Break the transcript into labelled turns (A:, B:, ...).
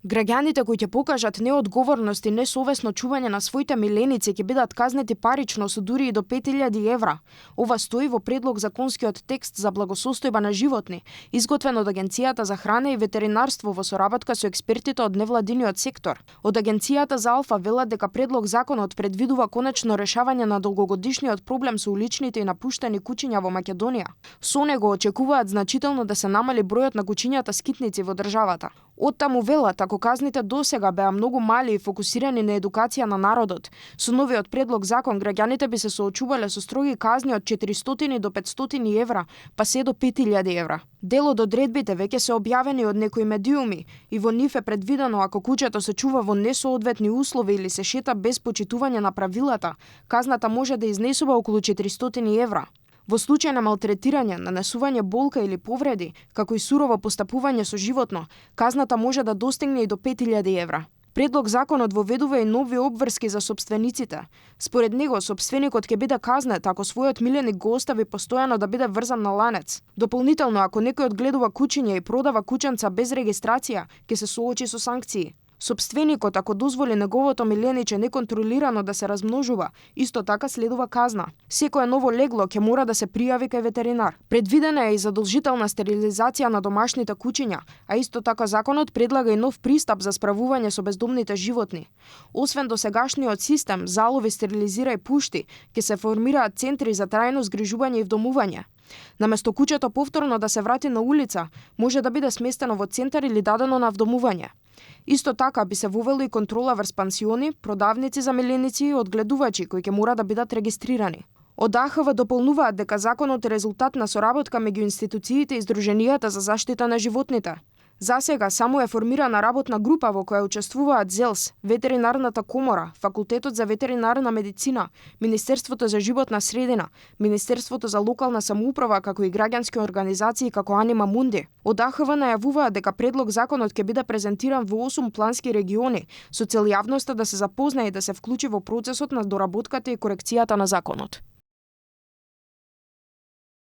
A: Граѓаните кои ќе покажат неодговорност и несовесно чување на своите миленици ќе бидат казнети парично со дури и до 5000 евра. Ова стои во предлог законскиот текст за благосостојба на животни, изготвен од Агенцијата за храна и ветеринарство во соработка со експертите од невладиниот сектор. Од Агенцијата за Алфа велат дека предлог законот предвидува конечно решавање на долгогодишниот проблем со уличните и напуштени кучиња во Македонија. Со него очекуваат значително да се намали бројот на кучињата скитници во државата. Оттаму велат, ако казните досега беа многу мали и фокусирани на едукација на народот, со новиот предлог закон граѓаните би се соочувале со строги казни од 400 до 500 евра, па се до 5000 евра. Дел од одредбите веќе се објавени од некои медиуми и во нив е предвидено ако куќето се чува во несоодветни услови или се шета без почитување на правилата, казната може да изнесува околу 400 евра. Во случај на малтретирање, нанесување болка или повреди, како и сурово постапување со животно, казната може да достигне и до 5000 евра. Предлог законот воведува и нови обврски за сопствениците. Според него, сопственикот ќе биде казнет ако својот миленик го остави постојано да биде врзан на ланец. Дополнително, ако некој одгледува кучиња и продава кученца без регистрација, ќе се соочи со санкции. Сопственикот, ако дозволи неговото милениче неконтролирано да се размножува, исто така следува казна. Секое ново легло ќе мора да се пријави кај ветеринар. Предвидена е и задолжителна стерилизација на домашните кучиња, а исто така законот предлага и нов пристап за справување со бездомните животни. Освен досегашниот систем залови, стерилизирај, пушти, ќе се формираат центри за трајно згрижување и вдомување. Наместо куќето повторно да се врати на улица, може да биде сместено во центар или дадено на вдомување. Исто така би се вовело и контрола врз пансиони, продавници за миленици и одгледувачи кои ќе мора да бидат регистрирани. Од АХВ дополнуваат дека законот е резултат на соработка меѓу институциите и Сдруженијата за заштита на животните. За сега само е формирана работна група во која учествуваат ЗЕЛС, Ветеринарната комора, Факултетот за ветеринарна медицина, Министерството за животна средина, Министерството за локална самоуправа, како и граѓански организации како Анима Мунди. Од АХВ најавуваат дека предлог законот ќе биде презентиран во 8 плански региони, со цел јавноста да се запознае и да се вклучи во процесот на доработката и корекцијата на законот.